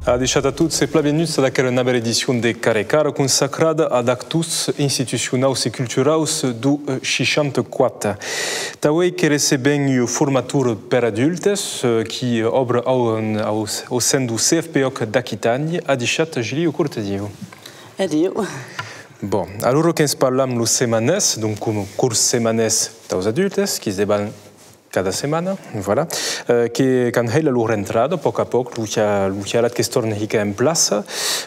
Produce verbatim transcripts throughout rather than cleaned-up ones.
Adishatz a tots e plan vienuts ad aquera navèra edicion de Cara e Cara consacrada ad actors institucionaus e culturaus deu, eh, seishanta-quate. Tauei que recebem ua formatura per adultes, eh, qui òbra au, au, au sen deu C F P ÒC d'Aquitània. Adishatz Julie, ua corta adiu. Adiu. Bon, alora que'ns parlam lo semanés, donc com cors semanés daus adultes, qui's debanan cada setmana, voilà, eh, que, qu'an hèit la lor entrada, a pauc a pauc, lo hia-, lo hialat que's torna hicar en plaça.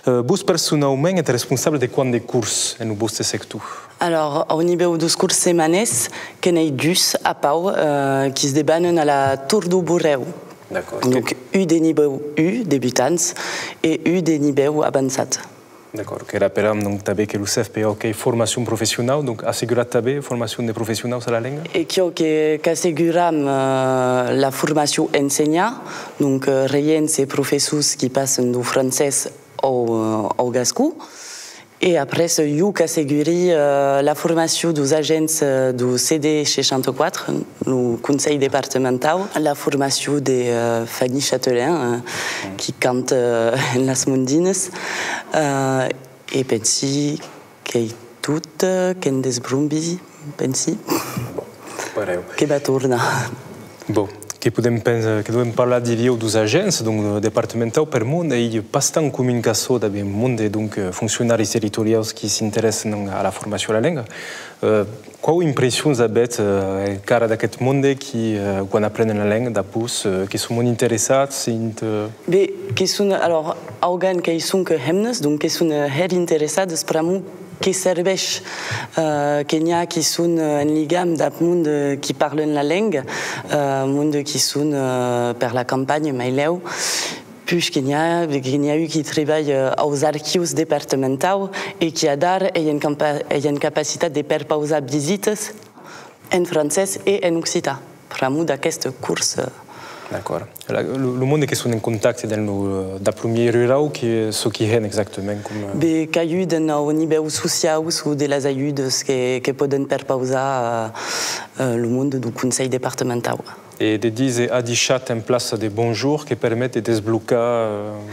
Eh, vos personaument ètz responsable de quant de cors en lo vòste sector? Alors, au nivèu deus cors semanés, que n'èi dus a pau, eh, qui's debanan a la Tor deu Borrèu. D'acòrd. Donc, un de nivèu un, debutants, e un de nivèu avançat. D'acòrd, que rapelam, donc, tanben que lo C F P ÒC qu'ei formacion professionau, donc asseguratz tanben formacion de professionaus a la lenga? E quiò que, qu'asseguram, eh, la formacion ensenhar, donc, eh, regents e professors qui passan deu francés au, eh, au gascon. E après, jo qu'asseguri, eh, la formacion deus agents, eh, deu C D seishanta-quate, lo Conselh Departamentau, la formacion de, eh, Fanny Châtelain, eh, qui canta, eh, en las Mondinas, eh, e pensi qu'ei tot, eh, que'm desbrombi, pensi. Bon, pareu. Que va tornar. Bon, que podem pen-, que podem parlar, dirieu, deus agents, donc, eh, departamentau, per'mor, ei pas tant comun qu'açò d'aver monde, donc, eh, foncionaris territoriaus qui s'interèssan a la formacion a la lenga. Eh, quau impressions avetz, eh, encara d'aqueth monde qui, eh, quan aprenen la lenga, dab vos, eh, que son molt interessats, sint, eh? Be, que son, alors, augan qu'ei sonque hemnas, donc que son, eh, hèra interessades pr'amor que serveish, eh, que n'i a qui son, eh, en ligam dab monde qui parlan la lenga, eh, monde qui son, eh, per la campanha, mei lèu, puish que n'i a, que n'i a un qui tribalha, eh, aus archius departamentau e qui adara ei en campa-, ei en capacitat de perpausar visitas en francés e en occitan, pr'amor d'aqueste cors. D'acòrd. La, lo, lo monde que son en contacte dens lo, dab lo miei rurau, que, çò qui hèn exactament, com, eh? Be, qu'ajuden au nivèu sociau o de las ajudas que, que pòden perpausar, eh, eh, lo monde deu Conselh Departamentau. E de díser adishatz en plaça de bonjour que permet de desblocar,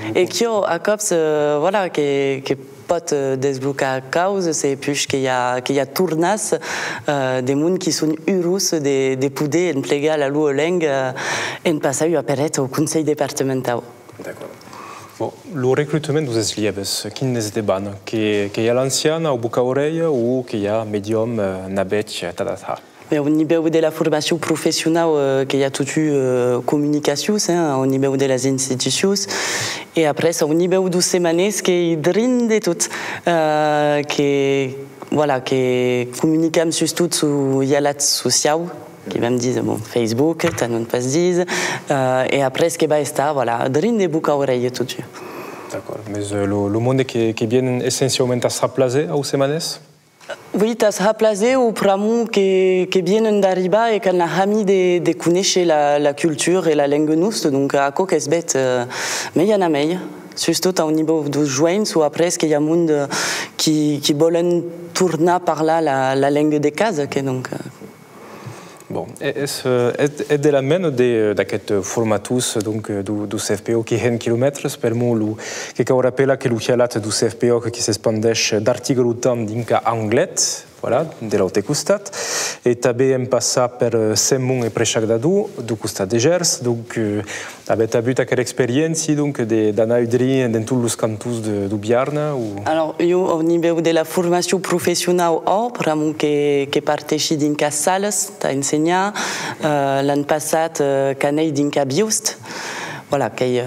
eh, lo... E quiò, a còps, eh, voilà, que, que pòt, eh, desblocar causas, e puish que i a, que i a tornats, eh, de monde qui son urós de, de poder emplegar la lor lenga, eh, en passar ua pereta au Conselh Departamentau. D'acòrd. Bon, lo recrutament deus eslièves, quin es de bana? Que, que i a l'anciana au boca-aurelha o que i a medium, eh, navèth, eh, tad ath har? Be, au nivèu de la formacion professionau, eh, que i a totun, eh, comunicacions, hein, au nivèu de las institucions. E après, au nivèu deus semanés, qu'ei drin de tot, eh, que, voilà, que comunicam sustot sus hialats sociaus, que vam díser, bon, Facebook, tà non pas díser, eh, e après que va estar, voilà, drin de boca-aurelha totun. D'acòrd. Mes, eh, lo, lo monde que, que vienen essenciaument a har plaser au semanés? Oui, tà's har plaser o pr'amor que, que vienen d'arribar e qu'an la hami de, de conéisher la, la cultura e la lenga nosta, donc aquò que's ved, eh, mei anar mei, sustot au nivèu deus joens o après que i a monde, eh, qui, qui vòlen tornar parlar la, la lenga de casa, que donc, eh, Bon, e-, es, eh, eth, eth de la mena de, d'aqueth formatus, donc, eh, deu, deu C F P ÒC qui hèn quilomètres, per'mor lo, que cau rapelar que lo hialat deu C F P ÒC que s'espandeish d'Artiga lo Tan dinc a Anglet, voilà, de l'aute costat, e tanben en passar per, eh, Semont e Preishac d'Ador, deu costat de Gers, donc, eh, Avetz avut aquera experiéncia, donc, de, d'anar audrir dens tots los cantons de, deu Biarn, o? Alors, jo, au nivèu de la formacion professionau, òc, pr'amor que, que parteishi dinc a Sales tà ensenhar, eh, l'an passat, eh, qu'anèi dinc a Biust. Voilà, qu'ei, eh,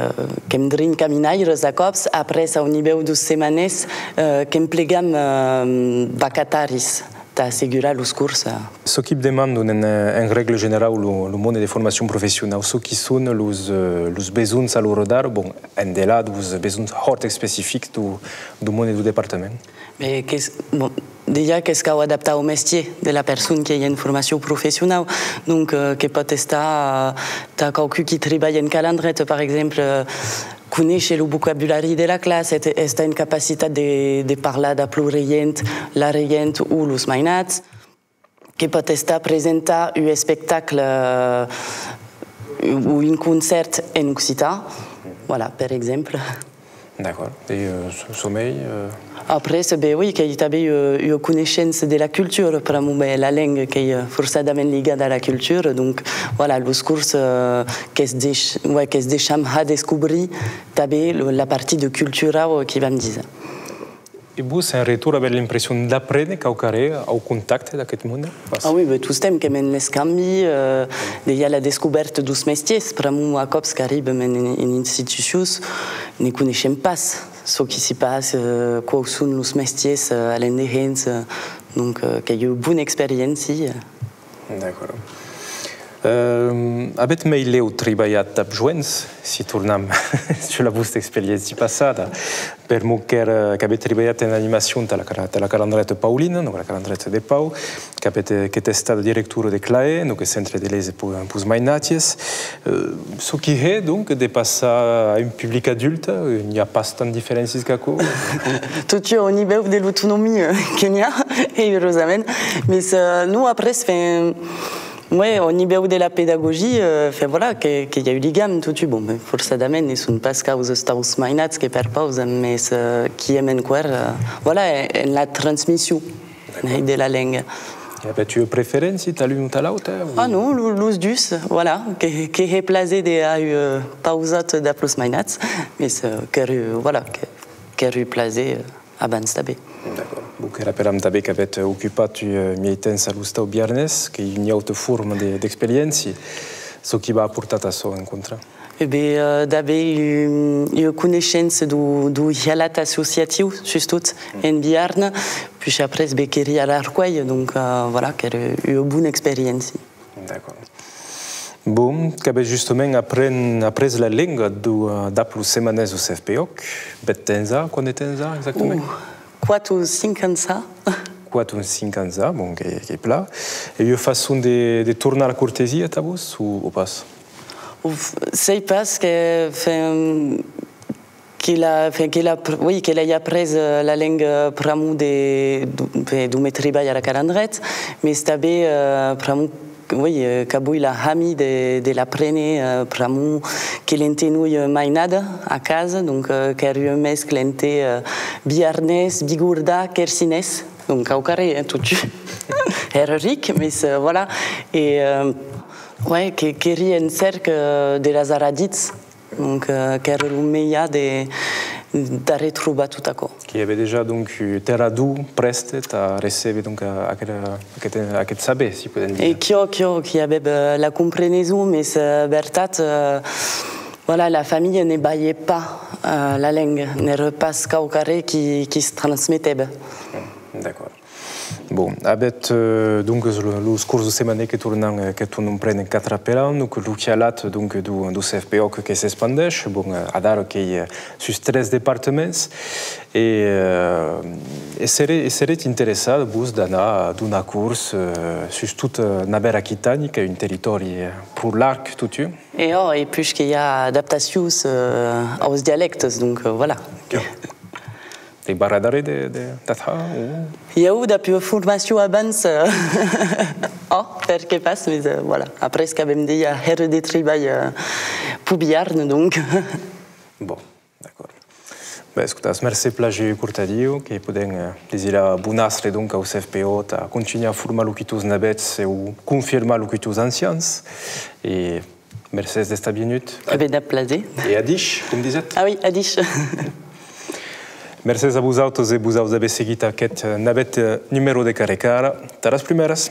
qu'èm drin caminaires a còps. Après, au nivèu deus semanés, eh, qu'emplegam, eh, vacataris tà assegurar los cors, eh. Çò qui demandon en, en règla generau lo, lo monde de formacion professionau, çò qui son los, eh, los besonhs a l'ora d'ara, bon, endelà deus besonhs hòrt especifics deu, deu monde deu departament? Mès qu'es, bon, dejà que's cau adaptar au mestièr de la persona qui ei en formacion professionau, donc, eh, que pòt estar, eh, tà quauqu'un qui tribalha en calandreta, per exemple, eh, conéisher lo vocabulari de la classa, e estar en capacitat de, de parlar dab lo regent, la regenta o los mainats, que pòt estar presentar un espectacle, eh, o un concèrt en occitan, voilà, per exemple. D'acòrd. E, euh, so-, çò mei, euh... Après, ben oui, qu'ei tanben, euh, ua coneishença de la cultura, pr'amor, ben, la lenga qu'ei, euh, forçadament ligada a la cultura, donc, voilà, los cors, euh, que's deix-, ouais, que's deisham har descobrir tanben lo, la partida culturau, euh, qui vam díser. E vos, en retorn, avètz l'impression d'apréner quauquarren au contacte d'aqueth monde? Ah oui, ben, tostemp qu'èm en l'escambi, euh, de, i a la descobèrta deus mestièrs, pr'amor a còps qu'arribem en, en institucions, ne coneishem pas çò qui s'i passa, euh, quaus son los mestièrs, euh, a l'endehens, euh, donc, euh, qu'ei ua bona experiéncia. D'acòrd. Euh, avètz mei lèu tribalhat dab joens, si tornam sus la vòsta experiéncia passada, per'mor qu'èra, qu'avètz tribalhat en animacion tà la, tà la Calandreta Paulina, donc la Calandreta de Pau, qu'avètz, eh, qu'ètz estada directora de CLAE, donc Centre de lèser peus mainatges. Euh, çò qui hè, donc, de passar a un public adulte, euh, n'i a pas tant diferéncias qu'aquò? Totun au nivèu de l'autonomia, euh, que n'i a, e urosament. Mes, euh, non, après, enfin, ouais, au nivèu de la pedagogia, euh, enfin, voilà, que, que i a un ligam, totun. Bon, ben, forçadament, ne son pas causas taus mainats que perpausam, mes, euh, qui èm enqüèra, euh, voilà, en, en la transmission, eh, de la lenga. E avètz ua preferéncia tà l'un o tà l'aute, o? Ah non, lo-, los dus, voilà, que, que hè plaser de har, euh, pausat dab los mainats, mes, euh, qu'èra, voilà, que, qu'èra un plaser, euh, abans tanben. D'acòrd. Bon, que rapelam tanben qu'avètz ocupat, euh, miei temps a l'Ostau Biarnés, qu'ei ua auta forma de, d'experiéncia. Çò qui vos a portat açò en contra? E ben, euh, d'aver un, ua coneishença deu, deu hialat associatiu, sustot, en Biarn, puish après, ben, qu'èri a l'Arcueil, donc, euh, voilà, qu'èra ua bona experiéncia. D'acòrd. Bon, qu'avètz justament apren-, aprés la lenga deu, euh, dab los semanèrs deu CFPÒC, bèth temps a, quant de temps a exactament? Uh, quate o cinc ans a. Quate o cinc ans a, bon, qu'ei, qu'ei plan. E ua façon de, de tornar la cortesia tà vos, o, o pas? Uf, sèi pas que, enfin, que la, enfin, que la pr-, oui, que l'èi aprés, euh, la lenga pr'amor de, de, enfin, deu me tribalh a la Calandreta, mes tanben, euh, pr'amor, oui, euh, qu'avoi la hami de, de l'apréner, euh, pr'amor que l'entenoi, euh, mainada a casa, donc, euh, qu'èri un mescle ente, euh, biarnés, bigordan, quercinés, donc quauquarren, hein, totun. Èra ric, mes, euh, voilà. E, euh, ouais, que, qu'èri en cèrca, euh, de las arraditz. Donc, euh, qu'èra lo mejar de, d'arretrobar tot aquò. Qu'i avè dejà, donc, un terrador prèste tà recéber, donc, a-, aqueth, aqueth, aqueth saber, si podem díser. E quiò, quiò, qu'i avè, euh, la compreneson, mes, euh, vertat, euh, voilà, la familha ne balhè pas, euh, la lenga, n'èra pas quauquarren qui, qui's transmetè. D'acòrd. Bon, avètz, euh, donc, lo, los cors deu semanèr que tornan, euh, que tornan préner, qu'at rapelam, donc, lo hialat, donc, deu, deu CFPÒC que s'espandeish, bon, euh, adara qu'ei, euh, sus tres departaments, e, euh, e seré-, e seretz interessat, vos, d'anar donar cors, euh, sustot, euh, Navèra Aquitània, qu'ei un territòri, euh, pro larg, totun? E òc, e puish que i a adaptacions, euh, aus dialèctes, donc, euh, voilà. Qu'ei barrat d'arré de, de, d'at har, o? I a agut dab ua formacion abans, euh, òc, perqué pas, mes, euh, voilà. Après, qu'avem dejà hèra de tribalh, euh, peu Biarn, donc. Bon, d'acòrd. Ben, escotatz, mercé plan, Jèu Cortadiu, que podem, euh, desirar bon astre, donc, au CFPÒC, tà contunhar a formar locutors navèths e o confirmar locutors ancians. E Mercés d'estar vienut. E ben, dab plaser. E adish, com disètz? Ah oui, adish. Mercés a vosautes e vosautes d'aver seguit aqueth, eh, navèth, eh, numèro de Carrecara. Tà las prumèras!